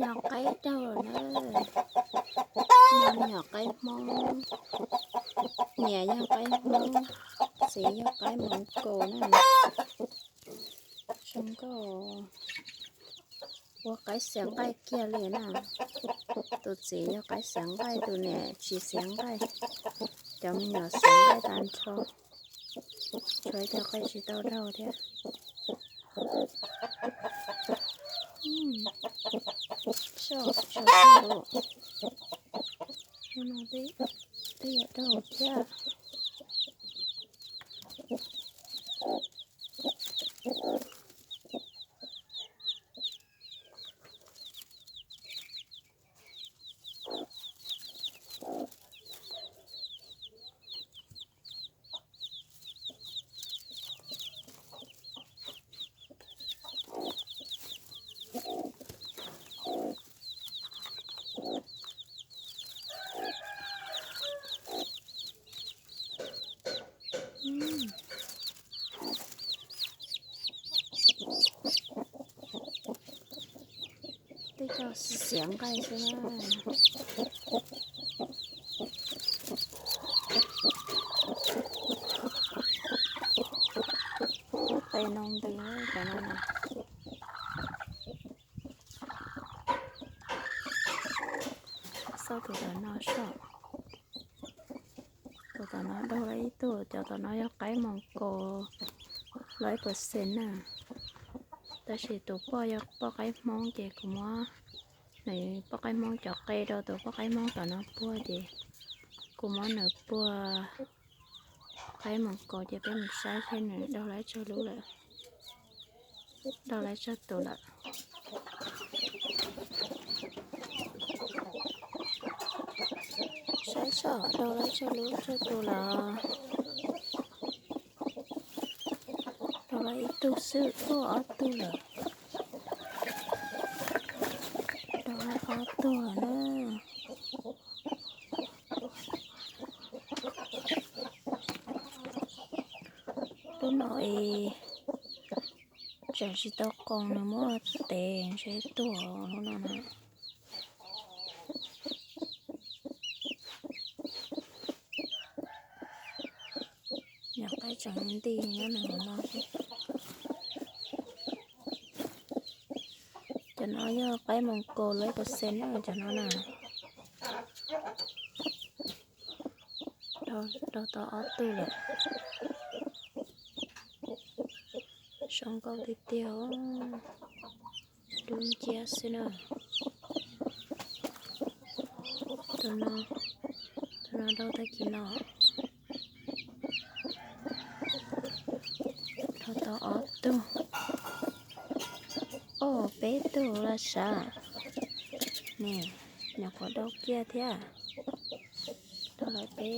Yog qaib daug na, me nyuam qaib Hmoob, niam yog qaib Hmoob, txiv yog qaib Moos Kaus na. Zoo nkauj, ua qaib xiav nqaij kiag li na. Tus txiv yog qaib xiav nqaij, tus niam tsis xiav nqaij. Cov me nyuam xiav nqaij tag nrho, tshuav ib co qaib tsis tau daug thiab. Soj, soj, soj. Hnub no twb, twb yuav daug thiab. Tej co xiav nqaij xwb na. Tej no ntws cov no na. Xauj tus tom no soj. Tus tom no daug lawm ib tug, cov tom no yog qaib Moos Kaus, lawm ib percent na. Tab sis tus poj yog poj qaib Hmoob ces kuv muab nws poj qaib Hmoob cov qe rau tus poj qaib Hmoob tom no puag ces kuv muab nws puag qaib Moos Kaus ces peb mus saib seb nws daug lawm tsawg lub lawm. Daug lawm tsawg tus lawm. Saib seb daug lawm tsawg lub tsawg tus lawm. Daug lawm ib tug xwb, ua ob tug lawm. Daug lawm ob tug na. Lub no es tseem tsis tau qoos nws muab tev ntshe tuag lub no na. Nyuam qaib tseem nti nyob nws hauv no thiab. Cov no yog qaib Moos Kaus lawm ib percent na cov no na. Daug tau ob tug lawm. Zoo nkauj tiag tiag, dub nciab xwb na. Tus no, tus no daug tag kis no. Daug tau ob tug, ob peb tug los sav. Ne, nyuam qhuav daug kiag thiab. Daug lawm peb